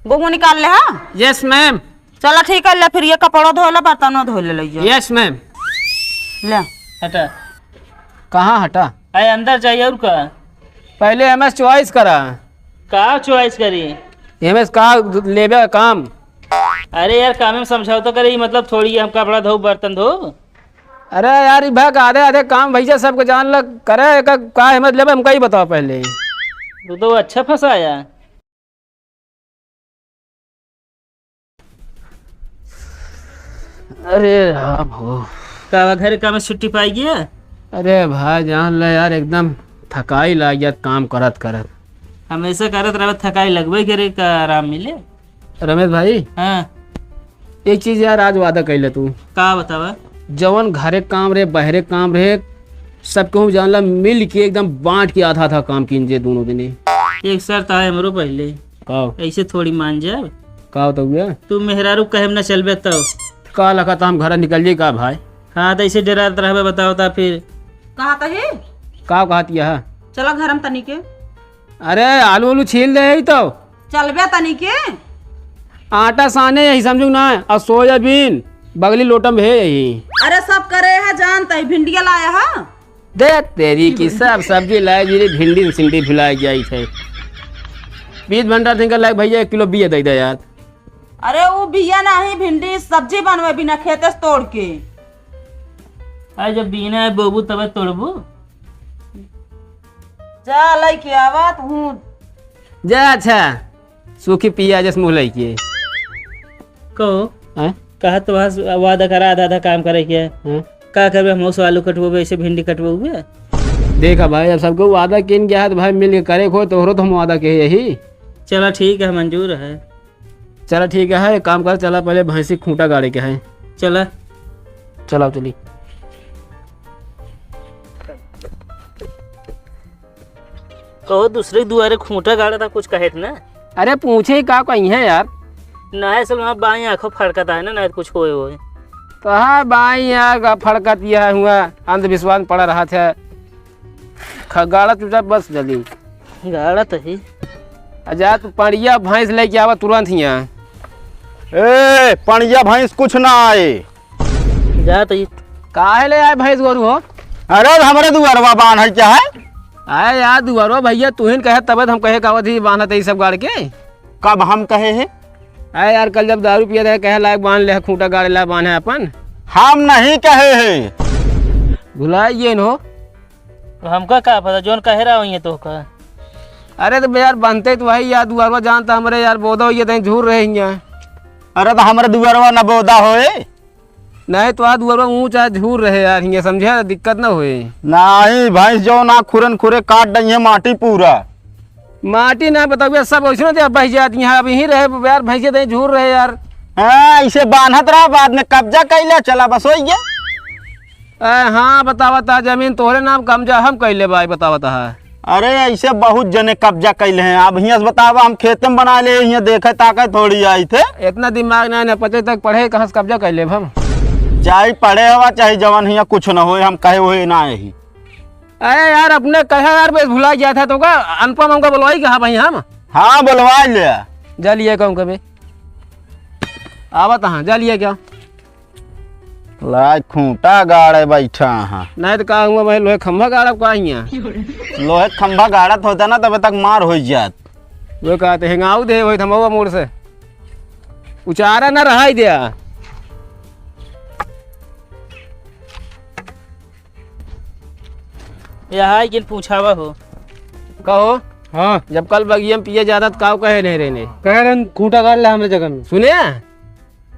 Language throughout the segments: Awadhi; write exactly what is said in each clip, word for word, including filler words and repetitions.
गोहूँ निकाल ले, हाँ? Yes ma'am। चला ठीक है, ले फिर ये कपड़ो धो ले, बर्तनो धो ले, ले जाओ। Yes ma'am। ले। हटा। कहाँ हटा? अरे अंदर जाइए और का? पहले एम एस choice करा। का choice करी? एम एस का लेबे काम? अरे यार, काम में समझौता करे, मतलब थोड़ी हम कपड़ा धो, बर्तन धो। अरे यार, ई भाग आधे आधे काम भैया सबके जान लग करे, का, का हिम्मत लेबे, हमका ही बताओ पहले। तू तो अच्छा फंसाया। अरे राम हो। का बा, घर का में छुट्टी पाई गया? अरे भाई जान ले यार, एकदम थकाई लाग गया काम करत करत। हमेशा करत रहबे, थकाई लगबे करे, का आराम मिले? रमेश भाई। हाँ। एक चीज यार, आज वादा कैले तू। का बतावा? जवन घरे काम रहे, बहरे काम रहे, सब केहू जान ला, मिल के एकदम बांट के आधा आधा काम कीन जे दोनों दिने। एक शर्त आए हमरो पहले। का? ऐसे थोड़ी मान जाए। का होता हुआ? तू मेहरारू कहे में ना चलबे तब। का लगा था हम घर निकल जाई का भाई? हाँ, तो ऐसे डरात रहबे, बताओ ता फिर। कहा तही? का कहत यह? चला घर में तनी के। अरे आलू उलू छील दे ही तो। चलबे तनी के। आटा साने यही समझू ना, और सोयाबीन बगली लोटम है यही। अरे सब करे है जानता है, भिंडिया लाया है। दे तेरी की सब सब्जी लाए जी, भिंडी सिंडी भुलाए जाई थे। बीज भंडार थिंकर लाए भैया, एक किलो बिया दे दे यार। अरे वो बिया नाही, भिंडी सब्जी बनवे बिना खेते से तोड़ के। अरे जब बीना है बोबू तबे तोड़बू। जा लइके आवा तू। जा अच्छा, सूखी पिया जस मुँह लइके। कहो, हैं? कहा तो बस वादा करा, आधा आधा काम करे के। हैं? का करबे, हम उस आलू कटबोबे, ऐसे भिंडी कटबोबे। देखा भाई, अब सबको वादा किन गया है तो भाई मिल के करे को, तोहरो तो हम वादा के यही। चला ठीक है, मंजूर है। चला ठीक है, एक काम कर, चला पहले भैंसी खूंटा गाड़े के है। चला। चलाओ चली। कहो दूसरे दुआरे खूंटा गाड़ा था, कुछ कहे थे ना? अरे पूछे ही का कही है यार। ना असल में बाई आंखों फड़कता है ना, ना कुछ होए होए। कहा बाई आंख फड़कत यह हुआ, अंधविश्वास में पड़ा रहा था। ख-, गाड़ा चुपचाप बस जल्दी। गाड़ा तो ही। आ जा तू पड़िया भैंस लेके आवा तुरंत हियाँ। ए, पड़िया भैंस कुछ ना आए। जा तो ही। काहे ले आए भैंस गोरू हो? अरे हमरे दुआरवा बांध है क्या है? अरे यार दुआरवा भैया तू ही न कहे तब हम कहे कावत ही बांधत है सब गाड़ के। कब हम कहे है? अरे यार कल जब दारू पिया था कहे लायक बांध ले खूंटा गाड़े ला बांध है अपन। हम नहीं कहे है। भुलाइए न हो। तो हमका का पता, जौन कहे रहा वही तो का। अरे तो यार, बनते तो वही यार, दुआरवा जानता हमरे यार, बोदा होइए तहीं झूर रहे हियाँ। अरे तो हमरे दुआरवा न बोदा होए। नहीं तो आ दुआरवा ऊँच आ झूर रहे यार, हियाँ समझे, दिक्कत न होए। नहीं भाई, जौन आ खुरन खुरे काट डइहे माटी पूरा। माटी ना बताओ, सब वैसे ना बह जाती हैं, अब यहीं रहे यार, भैंसे तहीं झूर रहे यार। हाँ, इसे बान्हत रहा, बाद में कब्जा कैले चला, बस होइए। ए, हाँ, बतावत ह, जमीन तोहरे नाम कब्जा हम कइले बाई, बतावत ह। अरे, ऐसे बहुत जने कब्जा कइले हैं। अब हियाँ से बतावा, हम खेते में बना ले, हियाँ देखे ताके थोड़ी आई थे। इतना दिमाग ना, ना पचे तक पढ़े, कहाँ से कब्जा कइले हम? चाहे पढ़े हवा, चाहे जवान हियाँ कुछ न होए, हम कहे हुए ना यही। अरे यार, अपने कहे यार, बस भुला गया था तो का, अनुपम हमका बुलवाई कहा भाई हम? हाँ, बुलवा ले। जा लिए कहूँ कभी। आवत हाँ, जा लिए क्या? लाए खूंटा गाड़े बैठा हाँ। नहीं तो का हुआ भाई, लोहे खंभा गाड़ब का हियाँ? लोहे खंभा गाड़त होता ना, तब तक मार हो जात। वो कहते, "हेंगाऊ दे, वही थमौआ मोड़ से। उचारा ना रहाई दिया।" यहाँ किन पूछावा हो? कहो। हाँ। जब कल बगिया में पिए जाता तो काऊ कहे नहीं रहने? कह रहे खूंटा गाड़ ले हमरे जगह में। सुने?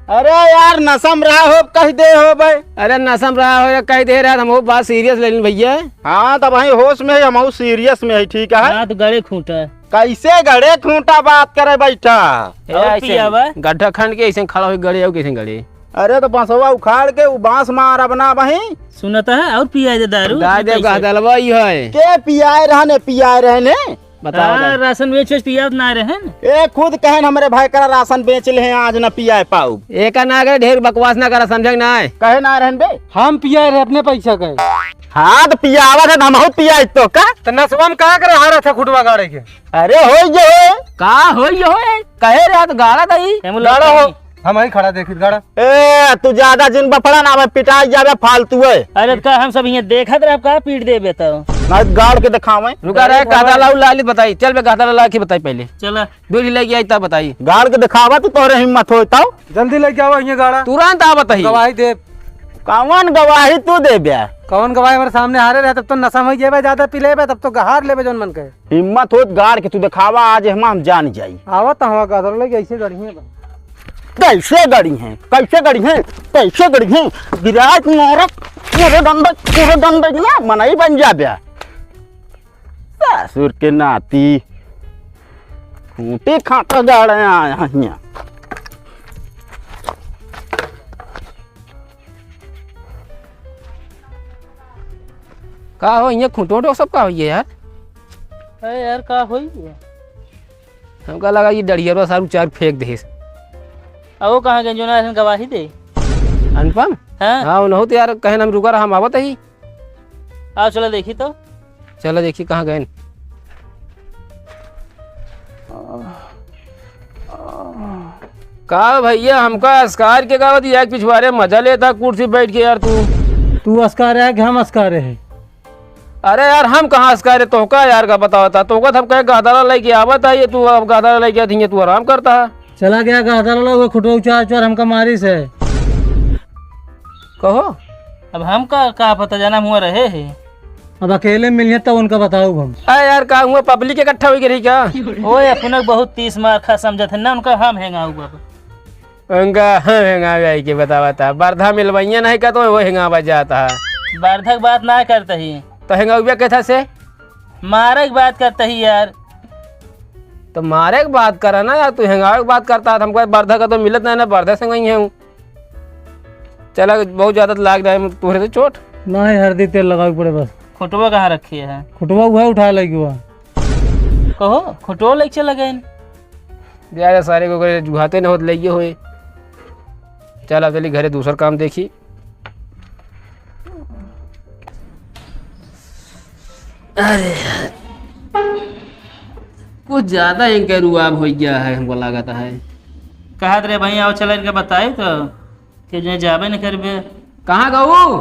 अरे यार, नशा में रहा हो, कह दे हो बे। अरे नशा में रहा हो या कह दे रहा, हम वो बात serious ले लेन भैया। हाँ, तब वही होश में है, हम वो serious में है, ठीक है? हाँ, तो गड़े खूंटा। कैसे गड़े खूंटा बात करे बैठा? ए, और ऐसे पियावा? गड्ढा खंड के ऐसे खड़ा हो गड़े, और कैसे गड़े? अरे तो बसवा उखाड़ के वो बांस मार अपना वही। सुनत है, और पिया दे दारू, गाय दे कैसे? गहदलवा ही है। के पियाए रहने, पियाए रहने? बताओ हाँ, भाई। राशन बेच बेच पियावत ना रहन। ए, खुद कहन हमरे भाई करा राशन बेच ले हैं, आज ना पियाए पाऊ। एका ना करे, ढेर बकवास ना करा, समझे ना है? कहे ना रहन बे? हम पियाए रहे अपने पैसा के। हाँ, तो पियावत है, तो हमहू पियाई तो का? तो नसवा में का करे हारत है खुटवा गाड़े के? अरे, होई जो होई। का होई जो होई? कहे रहा तो गाड़ा दई। एमू गाड़ा हो, लौटनी। हम ही खड़ा देखी गाड़ा। ए, तू ज्यादा जिन बफड़ा ना, मैं पिटाई जाबे फालतू है। अरे, तो का हम सब हियाँ देखत रहे, का पीट देबे तो? ना, गाड़ के दिखावे। रुका रहे, गाड़ी गादा लाऊ लाली बताई। चल बे, गादा ला के बताई पहले। चला। दूरी लेके आई तब बताई। गाड़ के दिखावा, तू तोहरे हिम्मत होई तब। जल्दी लेके आवा हियाँ गाड़ा। तुरंत आ बताई। गवाही दे। कौन गवाही तू देबे? कौन गवाही? हमारे सामने हारे रहे, तब तो नशा में जेबे, ज्यादा पी लेबे, तब तो हार लेबे जौन मन कहे। हिम्मत होत गाड़ के तू दिखावा, आज हम, हम जान जाई। आवा तो हमारा गादर लेके ऐसे गढ़िए बा। कैसे गढ़ी हैं? कैसे गढ़ी हैं? कैसे गढ़ी हैं? गिराज मोरक, पूरे डंडे, पूरे डंडे ना मनई बन जाबे। ससुर के नाती, खूंटी खाटा गाड़े आया हियाँ। का हो, हियाँ खूंटो वूंटो सब का होइए यार? अरे यार, का होई है? हमका लगा ये डढ़ियरवा सारू चार फेंक देहिस। आ वो कहाँ गए, जो ना ऐसन गवाही दे? अनुपम? हाँ। हाँ, उनहु तो यार कहे हम रुका रहा, हम आवत ही। आओ, चलो देखी तो। चलो देखी कहाँ गए। का भैया, हमका अस्कार के गावत, या पिछवारे मजा लेता कुर्सी बैठ के यार तू। तू अस्कार है कि हम अस्कार है? अरे यार, हम कहाँ अस्कार है? तोहका यार का बतावता, तोहका तो हम कहे गहदारा लेके आवत है, ये तू अब गहदारा लेके आती है, तू आराम करता है। चला गया गहदारा ला, वो खुटवा उचार उचार हमका मारिस है। कहो। अब हमका का पता, जाना हुआ रहे है। अब अकेले मिलिए तब उनका बताऊ हम। अरे यार, का हुआ, पब्लिक इकट्ठा हो गई रही का? ओए, अपने बहुत तीस मार खा समझत है ना, उनका हम हेंगा हुआ। उनका हम हेंगा आई के बतावता, बर्धा मिलवाइए नहीं का तो वो हेंगा बजाता है। बर्धा की बात ना करते ही। तो हेंगा हुआ कैथा से? मारे की बात करते ही यार। तो मारे की बात करा ना यार, तू हेंगावे की बात करता है, हमको बर्धा का तो मिलत नहीं ना, बर्धा से गई है हूँ। चला, बहुत ज्यादा तो लाग रहा है तुहरे से चोट। नहीं, हरदी तेल लगावे के पड़े बस। खुटवा कहाँ रखी है? खुटवा हुआ उठा लेगी हुआ। कहो, खुटवा लेके चला गए। यार, सारे को करे जुहाते न होत लेगे होए। चल, अब चली घरे दूसर काम देखी। अरे यार, कुछ ज्यादा इनका रुआब हो गया है, हमको लागत है। कहत रहे भाई, आओ चला इनका बताई तो, कि जे जाबे न करबे। कहाँ गऊ?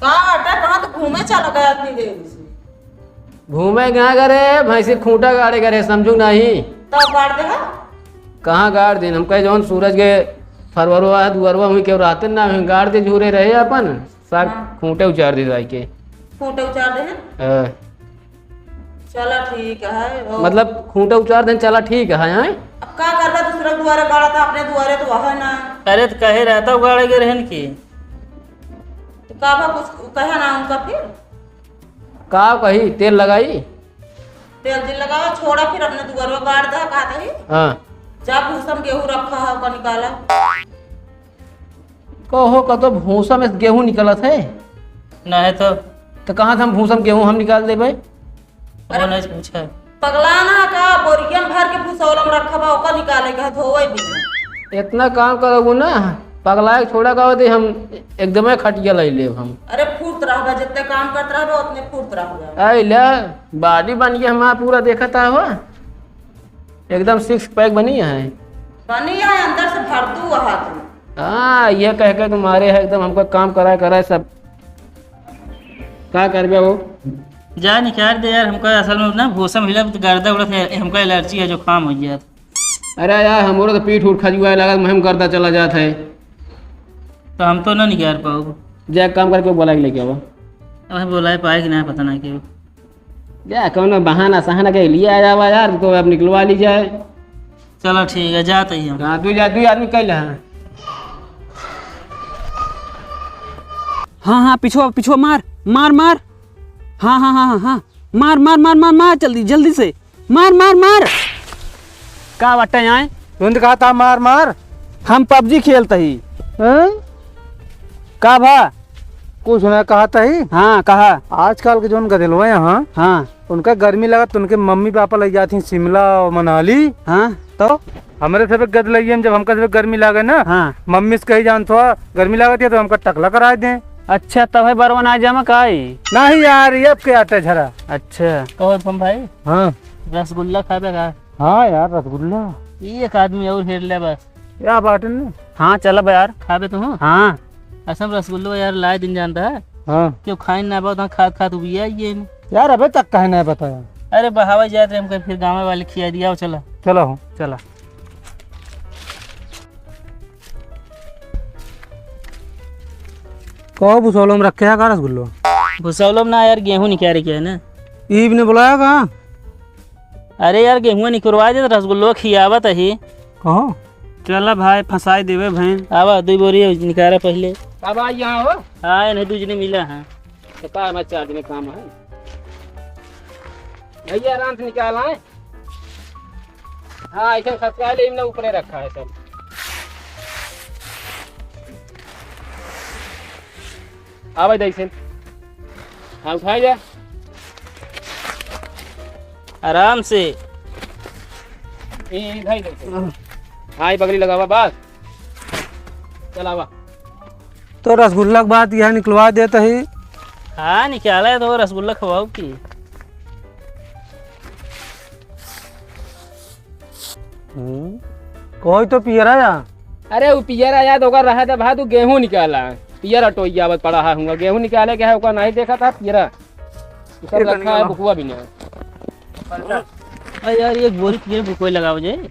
का हटा, कहाँ तो घूमे चला गया इतनी देर से? घूमे कहाँ करे, भैंसी खूंटा गाड़े करे, समझू नहीं। तब गाड़ दे है? कहाँ गाड़ दिन? हम कहे जौन सूरज के फरवरवा है, दुअरवा हुई के रात ना हुई, गाड़ दे झूरे रहे अपन, साग हाँ। खूंटे उचार दे जाए के। खूंटे उचार दे हैं? हाँ। चला ठीक है, ओ। मतलब खूंटे उचार देन चला ठीक है, हैं? अब का करबा, दूसरा दुआरे गाड़ा था, अपने दुआरे तो वह ना। अरे तो कहे रहता उगाड़े के रहन की। तो का बा, कुछ कहे ना उनका फिर? का कही, तेल लगाई? तेल जिन लगावा, छोड़ा फिर अपने दुआरे गाड़ दा, का कही? हाँ। जा भूसा में गेहूं रखा है, ओका निकाला। कहो, का तो भूसा में गेहूं निकलत है? नहीं तो। तो कहाँ से हम भूसा में गेहूं हम निकाल देबे? वो नहीं पूछा। पगला ना का, बोरियन भर के भूसौला में रखा बा, ओका निकाले के है, धोवे भी। इतना काम करबू ना, पगला के छोड़ा का होते हम एकदमे खटिया लाई लेब हम। अरे फुर्त रहबा, जितने काम करत रहबा, उतने फुर्त रहबा। आई ले, body बन के हमारा पूरा देखत है हो। एकदम six pack बनी है। बनी है, अंदर से भरतू है तू। हाँ, ये कह के तुम्हारे है एकदम हमको काम कराए कराए सब। का करबे वो? जा निकाल दे यार, हमको असल में ना भूसा में हिला तो गर्दा उड़त है, हमको allergy है, जुकाम हो गया। अरे यार, हमरो तो पीठ उठ खजुआए लागत, मुँह में गर्दा चला जात है। तो हम तो ना निकाल पाओ। जा एक काम करके बोला के लेके आवा। अब बोलाए पाए कि ना, पता ना क्यों। जा, कौनो बहाना सहाना के लिए आ जावा यार, तो अब निकलवा ली जाए। चलो ठीक है, जाते ही हम। हाँ, दू जा, दू आदमी कैले हैं। हाँ, हाँ, पिछुआ, पिछुआ मार, मार, मार। हाँ, हाँ, हाँ, हाँ, हाँ। मार, मार, मार, मार, मार, जल्दी, जल्दी से। मार, मार, मार। का बट्टे आए? तुंद कहा था मार, मार। हम PUBG खेलत ही। हैं? का भा? कुछ ना कहा तही। हाँ, कहा। आजकल के जौन गदेलवा यहाँ, हाँ। उनका गर्मी लागत, उनके मम्मी पापा लइ जात ही शिमला और मनाली। हाँ, तो? हमरे सबे गद लइयन, जब हमका सबे गर्मी लागे ना, हाँ। मम्मी से कही, "जानत हो, गर्मी लागत है, तो हमका टकला कराइ दें।" अच्छा, तब है बरवन आ जामा काई? नहीं यार, ये अब के आटा झरा। अच्छा। और भाई? हाँ। रसगुल्ला खाबे का? हाँ यार, रसगुल्ला। ये एक आदमी और हेर ले बस। या बाटन ने? हाँ, चलब यार। खाबे तू? हाँ। असम रसगुल्लो यार, लाए दिन जानता है। हाँ। क्यों खाइन ना बा, खात खात उबिया ये ने। यार, अबे तक काहे ना बताया? अरे, बहावा जात रहे, हमके फिर गाँव वाले खिया दिया, चला। चला हो। चला। कहो, भुसौलो में रखे है का रसगुल्लो? भुसौलो में ना यार, गेहूं निकाले के है ना। ईब ने बुलाया का? अरे यार, गेहुआ निकुरवा दे, तो रसगुल्लो खियावत ही। कहो। चला भाई, फंसाई देवे भैन। आवा, दुई बोरी निकारा पहिले। अब आ यहाँ हो। हाँ, इन्हें दू जने मिला है। तो का हमारे चार जने काम है। भैया, आराम से निकाल आए। हाँ, ऐसे खसका ले, इमने ऊपरे रखा है सब। आवे दे इसे। हाँ, उठाई जा। आराम से। ए, ए, इधर ही दे इसे। हाँ, ये बगली लगावा, बस। चल, आवा। तो रसगुल्ला के बात यह निकलवा देत ही। हाँ, निकाला है तो रसगुल्ला खवाओ की। हम्म, कोई तो पियरा या। अरे, वो पियरा या तो ओकर रहा था, भाई, तू गेहूं निकाला। पियरा टोइया आवत पड़ा है, हुआ गेहूं निकाले के है, ओकर नहीं देखा था पियरा। ये सब ये रखा है, कनिया। बुकुआ भी नहीं। अरे यार, एक बोरी पियर बुकुआ लगाओ जे।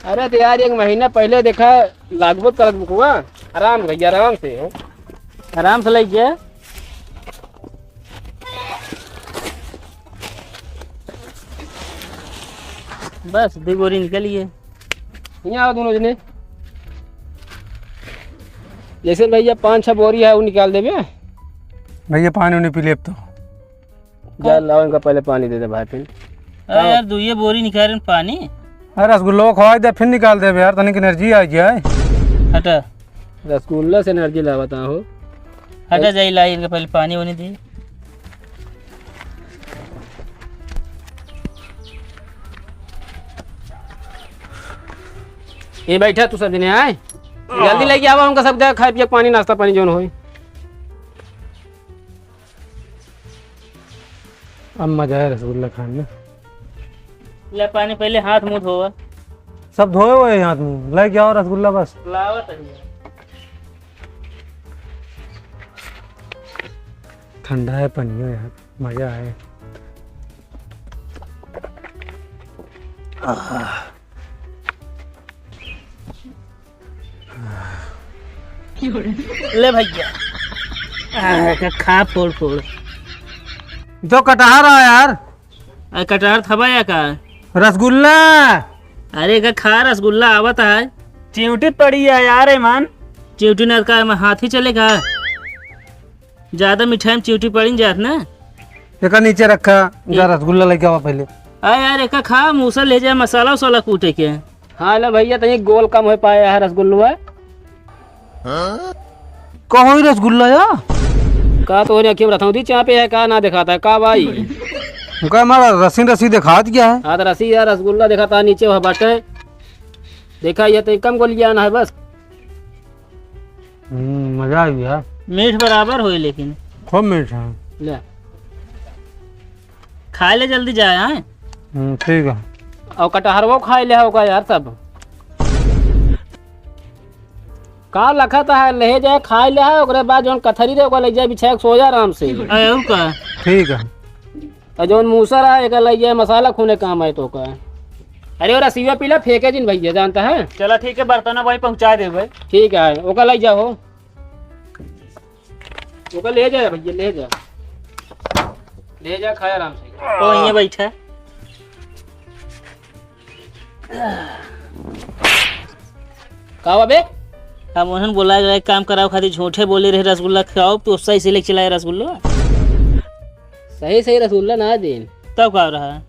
अरे तो यार, एक महीना पहले देखा, लागबो करत बुकुआ। आराम भैया, आराम से। आराम से लइ गया। बस, दो बोरी निकल गए। यहाँ आओ दोनों जने। जैसे भैया, पाँच छह बोरी है, वो निकाल देबे। भैया, पानी उनी पी लेब तो। जा, लाओ इनका पहले पानी दे दे भाई, फिर। अरे यार, दुइये बोरी निकाल रहे पानी। अरे, रसगुल्लो खवाई दे, फिर निकाल देबे यार, तनिक energy आ जाए। हटा। रसगुल्ला से energy लावत हो। हटा, जाई लाई इनका पहले पानी वानी दी। ये बैठा तू सब जने आए। जल्दी लेके आवा उनका सब खाए पिए पानी, नाश्ता पानी जौन होई। अब मजा है रसगुल्ला खाने में। ले पानी, पहले हाथ मुंह धोवा। सब धोए हुए हैं हाथ मुंह, लेके आओ रसगुल्ला बस। लावा तनी। ठंडा है पनिया यार, मजा आए। आह। ले भैया। आ, का खा फोड़ फोड़। तो कटहर आ यार। आ, कटहर थबा या का? रसगुल्ला। अरे का खा रसगुल्ला आवत है। चिउटी पड़ी है यार, ए मान। चिउटी ना का, मैं हाथ ही चले का? ज्यादा मिठाई में चिउटी पड़ी जात ना। एका नीचे रखा, जा ए- रसगुल्ला लेके आवा पहले। आ यार, एका खा, मूसा ले जाए मसाला उसाला कूटे के। हाँ, ले भैया, तनी गोल कम हो पाए है रसगुल्लुआ। कहो ही रसगुल्ला या? का तो अखियों में रथौंदी चापे है, का ना दिखाता है, का भाई? उनका हमारा रसीन रसी दिखात क्या है? हाँ, तो रसी या रसगुल्ला दिखाता है, नीचे वह बाटे। देखा, ये तो कम गोलियां ना है बस। हम्म, मजा आ गया। मीठ बराबर होई लेकिन। खूब मीठ है। ले। खाए ले जल्दी जाए, हाँ? हम्म, ठीक है। और कटहरवो खाए ले होगा यार सब। का लखत है, ले जाए, खाए ले है, ओकरे बाद जौन कथरी रहे, ओकरा ले जाए, बिछाए के सो जा आराम से। अरे, और का? ठीक है। और जौन मूसर है, एकर ले जाए, मसाला खूने काम आए तो का। अरे, और रसीवा पीला फेंके जिन भैया, जानता है? चला, ठीक है, बर्तन वहीं पहुँचा देबे। ठीक है, ओका ले जाओ। ओका ले जा भैया, ले जा, ले जा, खाए आराम से। ओ, यहाँ बैठा। का बा बे? हम उन्हन बोला रहे काम करावे खातिर, झूठे बोले रहे रसगुल्ला खाओ, तो सही से लेके चलाए रसगुल्ला। सही सही रसगुल्ला ना देन। तब का रहा?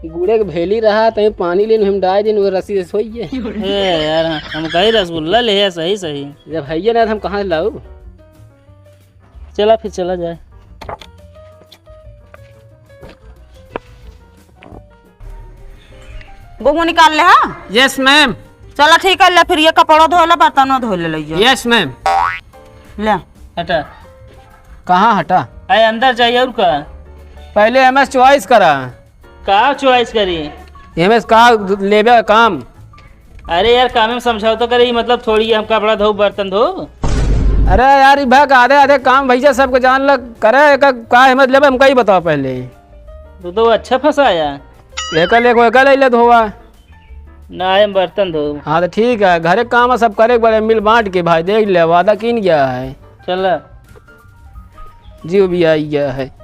गुड़े के भेली रहा, तहीं पानी लेन हम डाल दिन, वो रस्सी से सोइए। ए यार, हम कही रसगुल्ला ले है सही सही। जब है ये ना, तो हम कहाँ से लाऊ? चला फिर, चला जाए। गोमो निकाल ले, हाँ? Yes ma'am। चला ठीक है, ले फिर ये कपड़ो धो ले, बर्तनो धो ले, ले जा। Yes ma'am। ले। हटा। कहाँ हटा? अरे अंदर जाइए और का? पहले एमएस choice करा। का choice करी? एमएस का लेबे काम? अरे यार, काम में समझौता करे, मतलब थोड़ी हम कपड़ा धो, बर्तन धो। अरे यार, ई भा आधे आधे काम भैया सबके जान लग करे, एका का हिम्मत लेबे, हमका ही बताओ पहले। तू तो अच्छा फंसाया। एका ले को एका ले ले धोवा। ना, हम बर्तन धो। हाँ तो ठीक है, घरे काम सब करे एक बार मिल बांट के भाई, देख ले, वादा किन गया है। चला। जियो भी आई गया है।